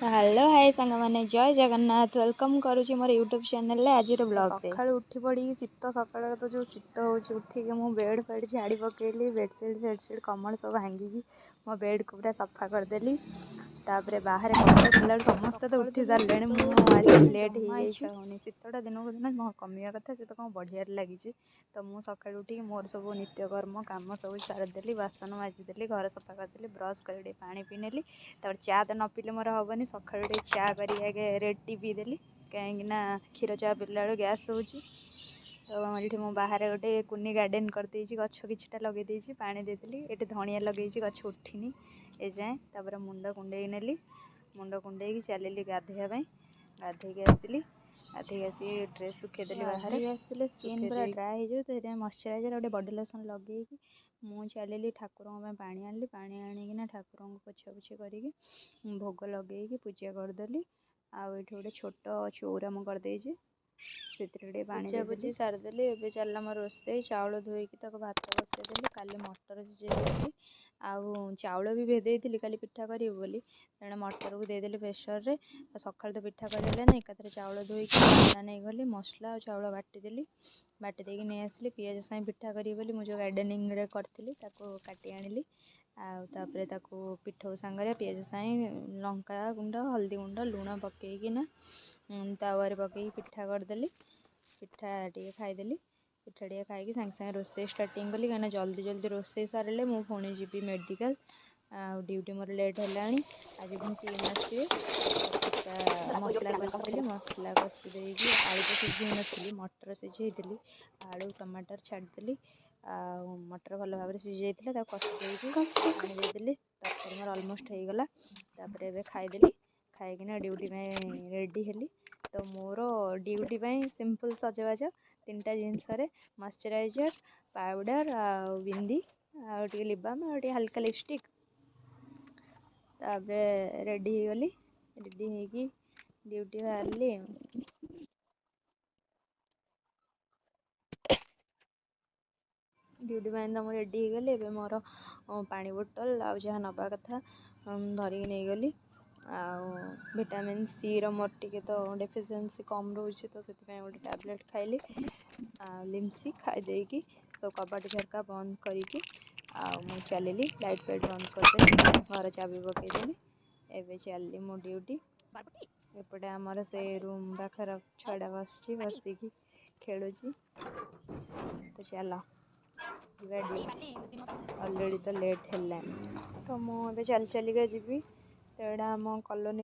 Hello hi ସାଙ୍ଗମାନେ, ଜୟ Jagannath. Welcome କରୁଛି ମୋର ୟୁଟ୍ୟୁବ୍ ଚ୍ୟାନେଲରେ ଆଜିର ବ୍ଲଗ୍ରେ। ସକାଳୁ ଉଠି ପଡ଼ିକି, ଶୀତ ସକାଳରେ ତ ଯେଉଁ ଶୀତ ହେଉଛି, ଉଠିକି ମୁଁ ବେଡ଼୍ ଫେଡ଼୍ ଝାଡ଼ି ପକେଇଲି। ବେଡ଼ସିଟ୍ ଫେଡ଼ସିଟ୍ କମଳ ସବୁ ଭାଙ୍ଗିକି ମୋ ବେଡ଼୍କୁ ପୁରା ସଫା କରିଦେଲି। ତାପରେ ବାହାରେ କବାଟ ଖୋଲିଲା ବେଳକୁ ସମସ୍ତେ ତ ସକାଳୁ ଉଠି ତ ଯେଉଁ ସାରିଲେଣି, ଶୀତ ମୁଁ ହେଉଛି ଆଜି ମାନେ ଲେଟ୍ ଜମା ହେଇଯାଇଛି। ଇଚ୍ଛା ହେଉନି। ଶୀତଟା ଦିନକୁ ଦିନ କମିବା କଥା, ସେ ତ କ'ଣ ବଢ଼ିବାରେ ଲାଗିଛି। ତ ମୁଁ ସକାଳୁ ଉଠିକି ମୋର ସବୁ ନିତ୍ୟକର୍ମ କାମ ସବୁ ସାରିଦେଲି, ବାସନ ମାଜିଦେଲି, ଘର ସଫା କରିଦେଲି, ବ୍ରସ୍ କରି ଟିକେ ପାଣି ପିଇନେଲି। ତାପରେ ଚା ତ ନ ପିଇଲେ ମୋର ହେବନି। ସକାଳୁ ଟିକେ ଚା କରିକି ଆଗେ ରେଡ଼୍ ଟି ପିଇଦେଲି, କାହିଁକିନା କ୍ଷୀର ଚା ପିଇଲା ବେଳକୁ ଗ୍ୟାସ୍ ହେଉଛି। ତ ଏଇଠି ମୁଁ ବାହାରେ ଗୋଟେ କୁନି ଗାର୍ଡ଼େନ୍ କରିଦେଇଛି, ଗଛ କିଛିଟା ଲଗେଇ ଦେଇଛି, ପାଣି ଦେଇଦେଲି। ଏଠି ଧଣିଆ ଲଗେଇଛି, ଗଛ ଉଠିନି ଏଯାଏଁ। ତାପରେ ମୁଣ୍ଡ କୁଣ୍ଡେଇ ନେଲି। ମୁଣ୍ଡ କୁଣ୍ଡେଇକି ଚାଲିଲି ଗାଧୋଇବା ପାଇଁ। ଗାଧେଇକି ଆସିଲି, ଗାଧେଇକି ଆସିକି ଡ୍ରେସ୍ ଶୁଖେଇଦେଲି ବାହାରେ। ଗାଧେଇ ଆସିଲେ ସ୍କିନ୍ ଶୁଖେଇ ପୁରା ଦେଇକି ଡ୍ରାଏ ହେଇଯିବ, ତ ସେଥିପାଇଁ ମଶ୍ଚରାଇଜର୍ ଗୋଟେ ବଡ଼ି ଲୋସନ୍ ଲଗେଇକି ମୁଁ ଚାଲିଲି ଠାକୁରଙ୍କ ପାଇଁ ପାଣି ଆଣିଲି। ପାଣି ଆଣିକିନା ଠାକୁରଙ୍କୁ ପୋଛାପୋଛି କରିକି ଭୋଗ ଲଗେଇକି ପୂଜା କରିଦେଲି। ଆଉ ଏଇଠି ଗୋଟେ ଛୋଟ ଚଉରା ମୁଁ କରିଦେଇଛି, ସେଥିରେ ଟିକେ ପାଣି ପୂଜାପୂଜି ଦେଇଦେଲି। ସାରିଦେଲି। ଏବେ ଚାଲିଲା ମୋ ରୋଷେଇ। ଚାଉଳ ଧୋଇକି ତାକୁ ଭାତ ବସେଇଦେଲି। କାଲି ମଟର ସିଝେଇ ଦେଇଥିଲି ଆଉ ଚାଉଳ ବି ଭେଦେଇଥିଲି କାଲି ପିଠା କରିବି ବୋଲି। ତେଣୁ ମଟରକୁ ଦେଇଦେଲି ପ୍ରେସରରେ। ଆଉ ସକାଳୁ ତ ପିଠା କରିହେଲାନି, ଏକାଥରେ ଚାଉଳ ଧୋଇକି ବାଟଣା ନେଇଗଲି, ମସଲା ଆଉ ଚାଉଳ ବାଟିଦେଲି। ବାଟି ଦେଇକି ନେଇ ଆସିଲି। ପିଆଜ ସାଇଁ ପିଠା କରିବି ବୋଲି ମୁଁ ଯେଉଁ ଗାର୍ଡ଼େନିଂରେ କରିଥିଲି, ତାକୁ କାଟି ଆଣିଲି। ଆଉ ତାପରେ ତାକୁ ପିଠଉ ସାଙ୍ଗରେ ପିଆଜ ସାଇଁ, ଲଙ୍କା ଗୁଣ୍ଡ, ହଳଦୀ ଗୁଣ୍ଡ, ଲୁଣ ପକେଇକିନା ତାୱାରେ ପକେଇକି ପିଠା କରିଦେଲି। ପିଠା ଟିକେ ଖାଇଦେଲି। ପିଠା ଟିକେ ଖାଇକି ସାଙ୍ଗେ ସାଙ୍ଗେ ରୋଷେଇ ଷ୍ଟାର୍ଟିଂ କଲି, କାହିଁକିନା ଜଲ୍ଦି ଜଲ୍ଦି ରୋଷେଇ ସାରିଲେ ମୁଁ ପୁଣି ଯିବି ମେଡ଼ିକାଲ ଆଉ ଡ୍ୟୁଟି ମୋର ଲେଟ୍ ହେଲାଣି। ଆଜି ପୁଣି ଟିମ୍ ଆସିବେ। ତ ପିଠା ମସଲା କଷିଦେଲି। ମସଲା କଷି ଦେଇକି ଆଳୁ ତ ସିଝେଇ ନଥିଲି, ମଟର ସିଝେଇଥିଲି, ଆଳୁ ଟମାଟର ଛାଡ଼ିଦେଲି। ଆଉ ମଟର ଭଲ ଭାବରେ ସିଝି ଯାଇଥିଲା, ତାକୁ କଷି ଦେଇକି ପାଣି ଦେଇଦେଲି। ତରକାରୀ ମୋର ଅଲମୋଷ୍ଟ ହେଇଗଲା। ତାପରେ ଏବେ ଖାଇଦେଲି। ଖାଇକିନା ଡ୍ୟୁଟି ପାଇଁ ରେଡ଼ି ହେଲି। ତ ମୋର ଡ୍ୟୁଟି ପାଇଁ ସିମ୍ପଲ୍ ସଜବାଜ ତିନିଟା ଜିନିଷରେ: ମଶ୍ଚରାଇଜର୍, ପାଉଡ଼ର ଆଉ ବିନ୍ଦି, ଆଉ ଟିକେ ଲିପ୍ ବାମ୍ ଆଉ ଟିକେ ହାଲକା ଲିପଷ୍ଟିକ୍। ତାପରେ ରେଡ଼ି ହେଇଗଲି। ରେଡ଼ି ହେଇକି ଡ୍ୟୁଟି ବାହାରିଲି। ଡ୍ୟୁଟି ପାଇଁ ତ ମୁଁ ରେଡ଼ି ହେଇଗଲି। ଏବେ ମୋର ପାଣି ବୋଟଲ ଆଉ ଯାହା ନେବା କଥା ଧରିକି ନେଇଗଲି। ଆଉ ଭିଟାମିନ୍ ସିର ମୋର ଟିକେ ତ ଡେଫିସିଏନ୍ସି କମ୍ ରହୁଛି, ତ ସେଥିପାଇଁ ଗୋଟେ ଟ୍ୟାବଲେଟ୍ ଖାଇଲି। ଆଉ ଲିମସି ଖାଇ ଦେଇକି ସବୁ କବାଟ ଝରକା ବନ୍ଦ କରିକି ଆଉ ମୁଁ ଚାଲିଲି। ଲାଇଟ୍ ଫାଇଟ୍ ବନ୍ଦ କରିଦେଲି, ଘର ଚାବି ପକେଇଦେଲି। ଏବେ ଚାଲିଲି ମୁଁ ଡ୍ୟୁଟି। ଏପଟେ ଆମର ସେ ରୁମ୍ ପାଖର ଛୁଆଟା ବସିଛି, ବସିକି ଖେଳୁଛି। ତ ଚାଲ ଯିବା ଡ୍ୟୁଟି, ଅଲରେଡ଼ି ତ ଲେଟ୍ ହେଲାଣି। ତ ମୁଁ ଏବେ ଚାଲି ଚାଲିକା ଯିବି। ତ ଏଇଟା ଆମ କଲୋନୀ।